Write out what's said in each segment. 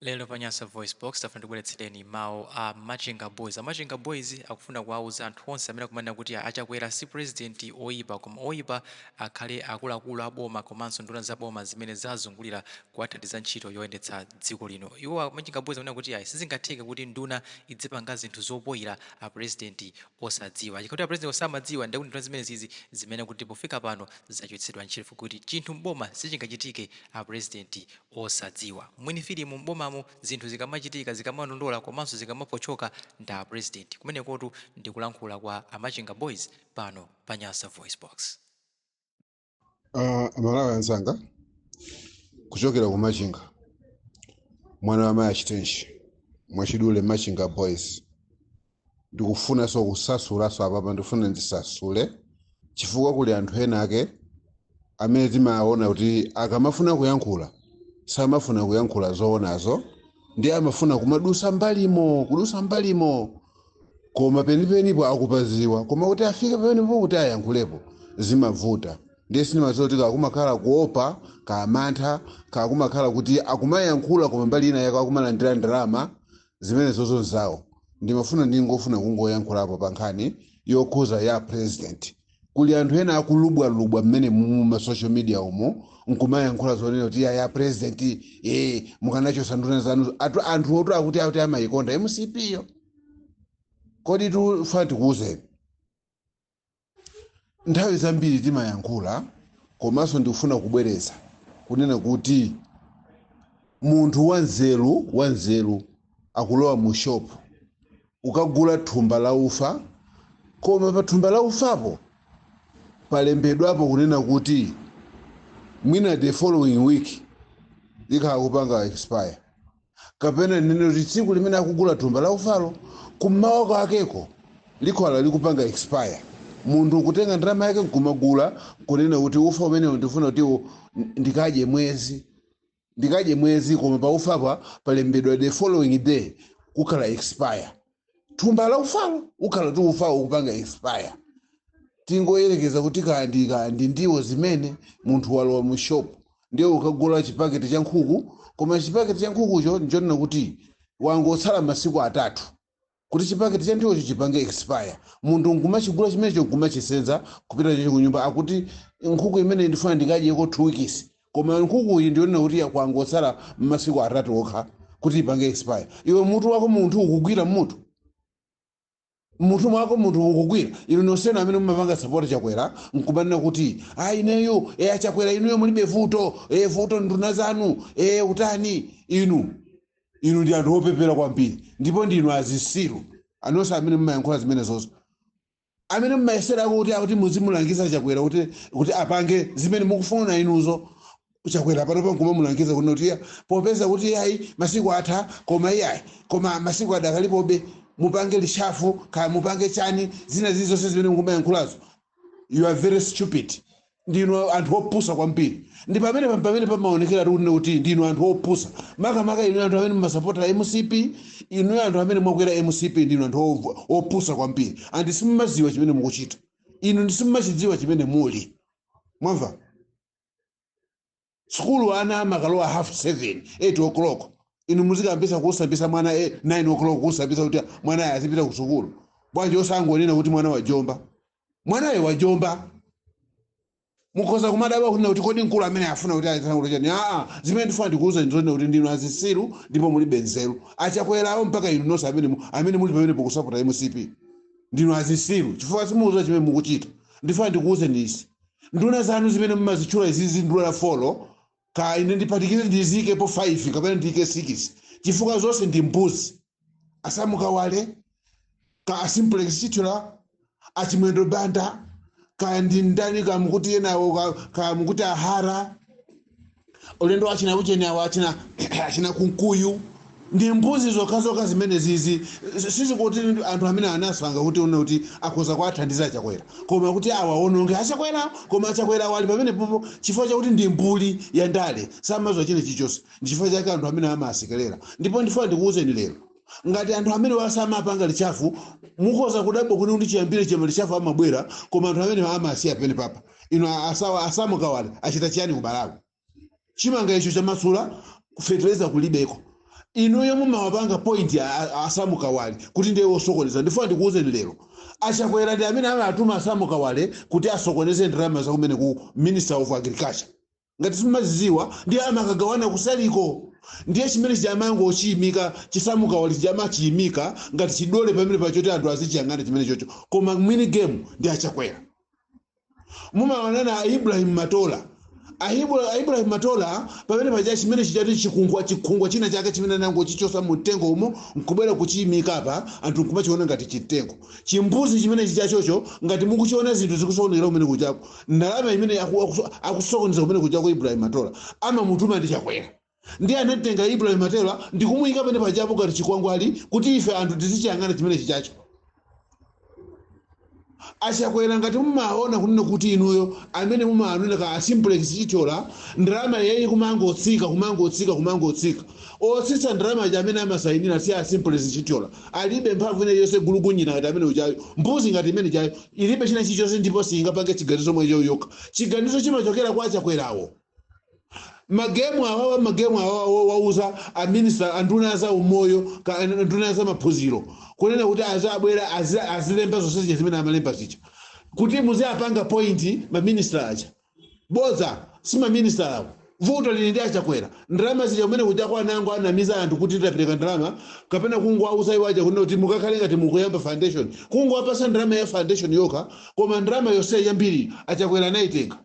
Lero pa Nyasa VoiceBox tafuna tibweretsereni mawu a Machinga Boys. A Machinga Boys akufuna kuwauza anthu onse amene akumanena kuti a Chakwera si president oyipa, koma oyipa akhale akuluakulu a boma komanso nduna za boma zimene zazungulira kuwathandiza ntchito yoyendetsa dziko lino. Iwo a Machinga Boys akunena kuti ayi, sizingatheke kuti nduna idzipanga zinthu zopoyira a president osadziwa. Chikhala kuti a president samadziwa, ndiye kuti nduna zimenezizi zimene kuti pofika pano zachotsedwa ntchito, chifukwa kuti chinthu m'boma sichingachitike a president osadziwa. Mwini filimu m'bomamu zinthu zikamachitika, zikamalondola komanso zikamapochoka ndi a president. Kumenekotu ndi kulankhula kwa a Machinga Boys pano pa Nyasa VoiceBox. Amalawi anzanga, kuchokera ku Machinga, mwana wa mayi Achitenshi, mwachidule Machinga Boys, ndikufunanso kusasulaso apapa. Ndifuna ndisasule chifukwa kuli anthu ena ake amene timaona kuti akamafuna kuyankhula samafuna kuyankhula zoonazo, ndi amafuna kumadusa mbalimo, kudusa mbalimo, koma penipenipo akupaziwa, koma kuti afike pamenepo kuti ayankhulepo zimavuta. Ndiye sindimadziwa kuti kakumakhala kuopa, kamantha, kakumakhala kuti akumayankhula koma mbali ina yake akumalandira ndalama zimene zozo zawo. Ndimafuna ndingofuna kungoyankhulapo pa nkhani yokhuza ya president. Kuli anthu ena akulubwalubwa mmene mu ma social media umo nkumayankhula zonena kuti ya president, mukanachosa nduna zanu. Atu anthu otu akuti amayikonda MCP yo. Kodi tufuna tikuwuzeni, nthawi zambiri timayankhula, komanso ndikufuna kubwereza kunena kuti munthu wanzeru, wanzeru akulowa mu shop ukagula thumba la ufa, koma pa thumba la ufapo palembedwapo kunena kuti mwina the following week likhala kupanga expire, kapena nene kuti tsiku limene akugula thumba la ufalo kummawa kwakeko likhala likupanga expire. Munthu ukutenga ndalama yake nkumagula, kunena kuti ufa umenewo ndifuna kuti ndikadye mwezi, ndikadye mwezi, koma pa ufapa palembedwa the following day kukhala expire thumba la ufalo, ukhala ti ufawo ukupanga expire. Tingoyerekeza kuti kandi ndiwo zimene munthu walowa mu shop, ndiye ukagula chipaketi cha nkhuku, koma chipaketi cha nkhukucho nchonena kuti wangotsala masiku 3 kuti chipaketi cha ndiwocho chipange expire. Munthu nkumachigula chimenecho, nkumachisenza kupita chacho kunyumba, akuti nkhuku imene ndifuna ndikadyeko 2 weeks, koma nkhuku iyi ndionena kuti kwangotsala masiku 3 okha kuti ipange expire. Iwe mutu wako munthu ukugwira mutu, mutu mwako munthu ukugwira? Inu nonsenu amene mumapanga support Chakwera nkumanena kuti a ineyo aChakwera inuyo mulibe vuto, vuto nduna zanu, utani, inu ndi anthu opepera kwambiri ndipo ndinu azisiru anonse amene mumayankhula zimene zozo, amene mumayesera kuti muzimulangiza Chakwera kuti apange zimene mukufuna inuzo. Chakwera panopa nkumamulangiza kuti iya, popeza kuti iyayi masiku atha, koma iyayi, koma masiku adakalipobe, mupange reshuffle kaya mupange chani, zina zilizonse zimene mukumayankhulazo, you are very stupid. Ndinu anthu opusa kwambiri. Ndi pamene pamaonekera kuti ndinu anthu opusa, makamaka inu anthu amene mumasapota MCP. Inu anthu amene mwakwera MCP, ndinu anthu opusa kwambiri and simumaziwa chimene mukuchita. Inu simumachidziwa chimene muli. Mwamva, sukulu ana amakalowa 7:30, 8 o'clock. Inu muzikambisa kusambisa mwana 9 o'clock, kusambisa kuti mwana azipita ku sukulu. Bwanji osangonena kuti mwana wajomba? Mwanayo wajomba. Mukhoza kumadabwa kunena kuti kodi mkulu amene afuna kuti azisankhula chani? Aa, zimene ndifuna ndikuuza ndizonena kuti ndinu azisiru ndipo mulibe nzeru. Achakwerawo mpaka inu nonse amene muli pamene pokusapota MCP, ndinu azisiru chifukwa simuuza chimene mukuchita. Ndifuna ndikuuze ndisi nduna zanu zimene mumazitchula izizi, nduna 4, ka ine ndipatikize ndizikepo 5 kapena ndiyike 6, chifukwa zonse ndi mbuzi. Asamukawale ka asimplex chithyola, Achimwendo Banda, kaya ndi ndani, kamukuti enawo kamukuti ahara ulendo achina ucheni awo, achina Kunkuyu, ndi mbuzi zokhazokha zimene zizi. Sizikuti anthu amene anasanga kuti une kuti akhoza kuwathandiza Achakwera, koma kuti awaononge Achakwera. Koma Achakwera wali pamene popo chifukwa chakuti ndi mbuli ya ndale, samazwa chine chilichonse. Ndi chifukwa chake anthu amene amasekerera. Ndipo ndifuna ndikuwuzeni lero, ngati anthu amene wasamapanga reshuffle, mukhoza kudabwa kuti chiyambire chema reshuffle amabwera, koma anthu amene amasiya pamene papa. Ino asawa asamukawale achita chiyani ku Malawi? Chimanga icho chamasula, fetereza kulibeko. Inuyo mumawapanga point a Sam Kawale kuti ndiye wosokoneza. Ndifuna ndikuwuzeni lero, Achakwera ndi amene amatuma a Sam Kawale kuti asokoneze ndalama zakumene ku Minister of Agriculture. Ngati simumaziziwa, ndiye amakagawana kusaliko. Ndiye chimene chijamangochiyimika chi Sam Kawale chijamachiyimika ngati chidole pamene pachoti anthu azichiyang'ana chimene chocho, koma mwini game ndi Achakwera. Mumaonana a Ibrahim Matola, a Ibrahim Matola pamene paja, chimene chichati chikhungwa, chikhungwa china chake chimene nangochichosa mumtengo umo nkubwera kuchiyimika apa, anthu nkumachiona ngati chimtengo chimbuzi chimene chichachocho. Ngati mukuchiona zinthu zikusokonekera kumene kuchako, ndalama imene akusokoneza kumene kuchako, Ibrahim Matola amamutuma ndi Chakwera. Ndiye anatenga Ibrahim Matola ndikumuyika pamene pajapo ngati chikwangwali kuti ife anthu tizichiyang'ana chimene chichacho. Achakwera, ngati mumaona kunena kuti inuyo amene mumaanena ka Simplex Chithyola, ndalama yeyi kumangotsika, kumangotsika, kumangotsika, otsitsa ndalama ja amene amasayinira si a Simplex Chithyola. Alibe mphamvu ine yonse, gulugunyina ngati amene uchayo, mbuzi ngati imene chayo, ilibe china chilichonse ndipo singapange chiganizo mwecho yokha. Chiganizo chimachokera kwa Achakwerawo. Ma game awawa, ma game awawa, wauza a minister, anduna za umoyo, nduna za maphunziro, kunena kuti azabwera azilemba zonse zija zimene amalemba zija kuti muziyapanga point ma minister aja. Bodza, si ma minister awo. Vuto lili ndi Achakwera. Ndalama zija kumene kuja kwa anango anamiza anthu kuti tapereka ndalama, kapena kungowauza iwo aja kunena kuti mukakhale ngati mukuyamba foundation, kungowapasa ndalama ya foundation yokha, koma ndalama yonse yambiri Achakwera anayitenga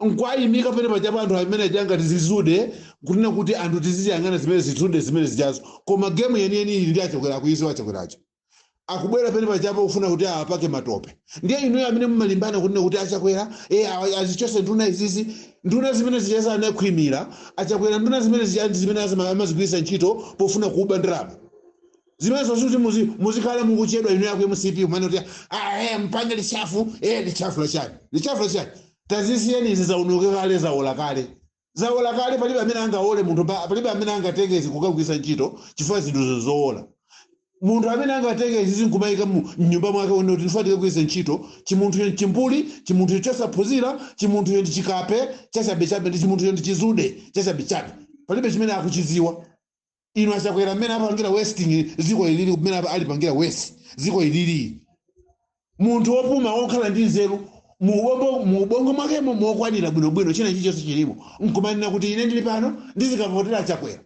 nkwayimika pene pajapo anthu amene aja ngati zizude, kunena kuti anthu tiziyang'ana zimene zizude zimene zijazo. Koma game yeniyeni ili ndi Achakwera. Akuiziwa Achakweracho, akubwera pene pajapo kufuna kuti awapake matope. Ndiye inuyo amene mumalimbana kunena kuti Achakwera azichose nduna izizi, nduna zimene zijaza anakhwimira Achakwera, nduna zimene zija ndi zimene amazigwiritsa ntchito pofuna kuba ndalama zimene zonse, kuti muzikhala mukuchedwa inu yako MCP kumene kuti mpange reshuffle, reshuffle lachani? Reshuffle lachani? Tazisiyeni izi, zaunuke kale, zaola kale, zaola kale. Palibe amene angaole munthu, palibe amene angatenge izi kukagwiritsa ntchito chifukwa zinthu zoola. Munthu amene angatenge izi nkumayika mnyumba mwake une kuti ndifuna tikagwiritse ntchito, chimunthuyo chimbuli, chimunthuyo chosaphunzira, chimunthuyo ndi chikape chachabechabe, ndi chimunthuyo ndi chizude chachabechabe, palibe chimene akuchiziwa. Inu Achakwera, mmene apangira wasting ziko ilili, kumene alipangira waste ziko ilili, munthu wopuma wokhala ndi nzeru mu ubongo mwakemo mokwanira bwinobwino, china chilichonse chilimo, nkumanena kuti ine ndili pano ndizikavotera Achakwera.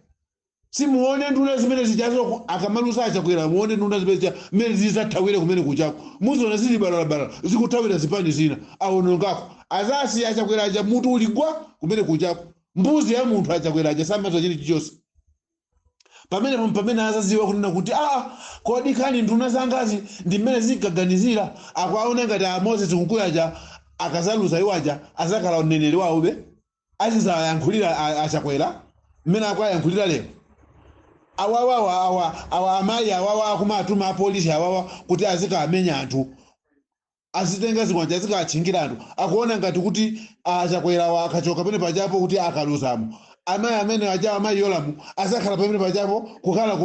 Simuone nduna zimene zijazo akamalusa Achakwera, muone nduna zimene zija mmene zizathawire kumene kuchako, muziona zili balalabala zikuthawira zipani zina. Awonongako azasi Achakwera aja, mutu uligwa kumene kuchako. Mbuzi ya munthu Achakwera aja, samaza china chilichonse. Pamene azaziwa kunena kuti kodi khani nduna zangazi ndi mmene zinkaganizira, akuaona ngati a Moses Kunkuyu aja akazaluza iwo aja azakhala mneneri wawobe, azizayankhulira Achakwera mmene akuayankhulira lero. Awawa, awa, awa amayi awawa akumatuma apolisi awawa kuti azikamenya anthu, azitenga zikwanja, azikatchingira anthu, akuona ngati kuti Achakwerawa akachoka pamene pajapo, kuti akaluzamo, amayi amene aja, amayi Yolamu, azakhala pamene pajapo kukhala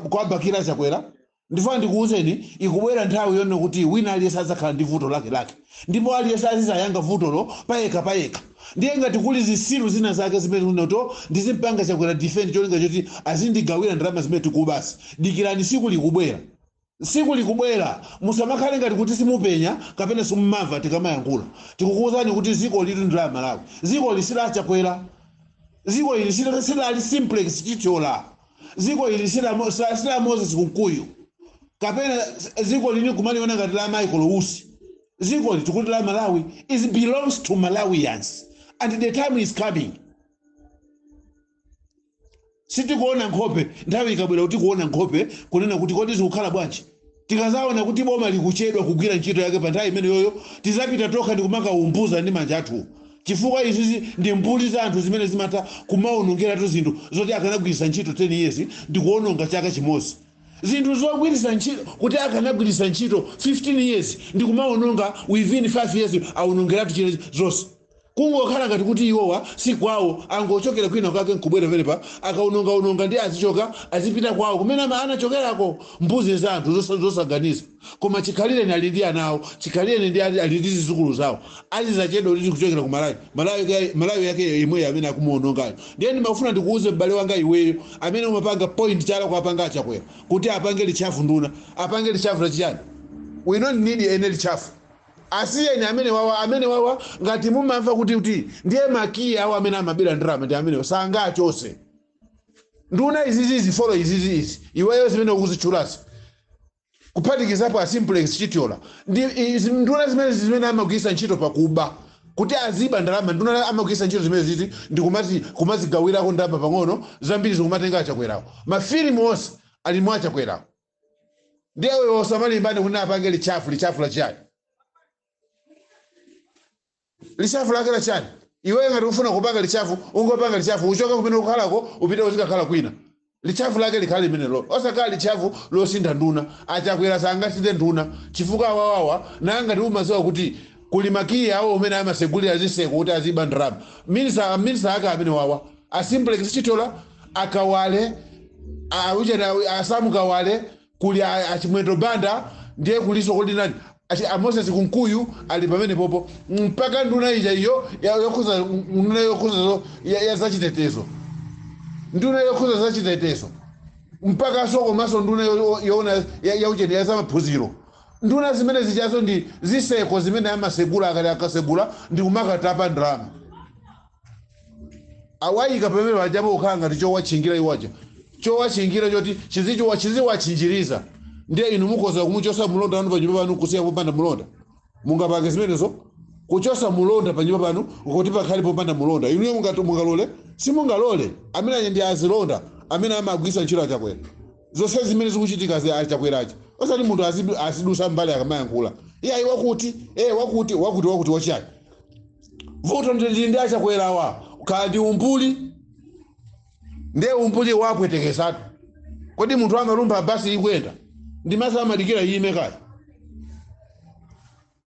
kuwabakira Achakwera. Ndifuna ndikuwuzeni, ikubwera nthawi yonena kuti wina aliyense azakhala ndi vuto lake lake, ndipo aliyense azizayanga vutolo payekha payekha. Ndiye ngati kuli zisilu zina zake zimene kunoto ndizimpanga Chakwera defend cholinga choti azindigawira ndalama zimene tikubasi, dikirani, siku likubwera, siku likubwera. Musamakhale ngati kuti simupenya kapena simumamva tikamayankhula. Tikukuwuzani kuti ziko lili ndi la Malawi, ziko li silachakwera, ziko ili silali Simplex Chithyola, ziko ili sila Moses Kunkuyu, kapena ziko lili kumaliona ngati la Michael Usi. Ziko li tikuti la Malawi, it belongs to Malawians and the time is coming. Sitikuona nkhope, nthawi ikabwera kuti kuona nkhope kunena kuti kodi zikukhala bwanji, tikazaona kuti boma likuchedwa kugwira ntchito yake, pa nthawi imeneyoyo tizapita tokha ndi kumakaumbuza ndi manja athu, chifukwa izizi ndi mbuli za anthu zimene zimatha kumaonongeratu zinthu zoti akanagwiritsa ntchito 10 years ndi kuononga chaka chimodzi, zinthu zogwiritsa ntchito kuti akanagwiritsa ntchito 15 years ndi kumaononga within 5 years, aonongeratu chine zonse. Kungokhala ngati kuti iwowa si kwawo, angochokera kwina kwake nkubwera penepa, akaunongaunonga ndi azichoka, azipita kwawo kumene anachokerako. Mbuzi za anthu zosaganiza. Koma chikhalireni ali ndi anawo, chikhalireni ndi ali ndi zizukulu zawo, azizachedwa kuti kuchokera ku Malawi. Malawi, Malawi yake imweyo amene akumuonongayo. Ndiye ndimafuna ndikuuze m'bale wanga iweyo amene umapanga point chala kuapanga Achakwera kuti apange reshuffle nduna, apange reshuffle lachiyani? We don't need any reshuffle. Asiyeni amene wawa, amene wawa. Ngati mumamva kuti ndiye makiyi awo amene amabira ndalama ndi amene sangachose nduna izizi 4 izizi izi iweyo zimene ukuzitchulazi, kuphatikizapo a Simplex Chithyola, ndi izi nduna zimene amagwiritsa ntchito pakuba kuti aziba ndalama. Nduna amagwiritsa ntchito zimene zizi ndi kumazigawirako ndalama pang'ono, zambiri zikumatenga Achakwerawo. Mafilimu onse ali mwa Achakwerawo. Ndiye wewe usamalimbane kuti apange reshuffle. Reshuffle la chani? Reshuffle lake la chani? Iweyo ngati ufuna kupanga reshuffle, ungopanga reshuffle, uchoka kumene ukhalako upite uzikakhala kwina. Reshuffle lake likhale limenelo, osakhala reshuffle losintha nduna. Achakwera sangasinthe nduna chifukwa awawawa nangati umaziwa kuti kuli makiyi awo umene amasegulira ziseko kuti aziba ndalama. Minista ake amene wawa, a Simplex Chithyola, Akawale, auchena asamukawale, kuli Achimwendo Banda, ndiye kuliso kuli nani, a Moses Kunkuyu ali pamene popo, mpaka nduna ija iyo yokhuza, nduna yokhuza ya zachitetezo, nduna yokhuza zachitetezo, mpaka so komanso nduna yoona yaucheni ya zamaphunziro. Nduna zimene zichazo ndi ziseko zimene amasegula, akati akasegula ndi kumakatapa ndalama. Awayika pamene pajapo kukhala ngati chowatchingira iwaja, chowatchingira choti chiziwatchinjiriza. Ndiye inu mukhoza kumuchosa mulonda wanu panyumba panu kusiya popanda mulonda? Mungapange zimenezo, kuchosa mulonda panyumba panu kuti pakhale popanda mulonda? Inuyo mungalole? Simungalole. Amene aja ndi azilonda amene amagwisa ntchito Achakwera. Zonse zimene zikuchitika Achakwerachi, osati munthu azidusa mbali akamayankhula iye ayi, wakuti wakuti wakuti wakuti wachani. Vuto ndi Achakwerawa, khala ndi umbuli, ndiye umbuli wapwetekesatu. Kodi munthu amalumba basi ikuyenda ndi masa, amadikira iyime kaya?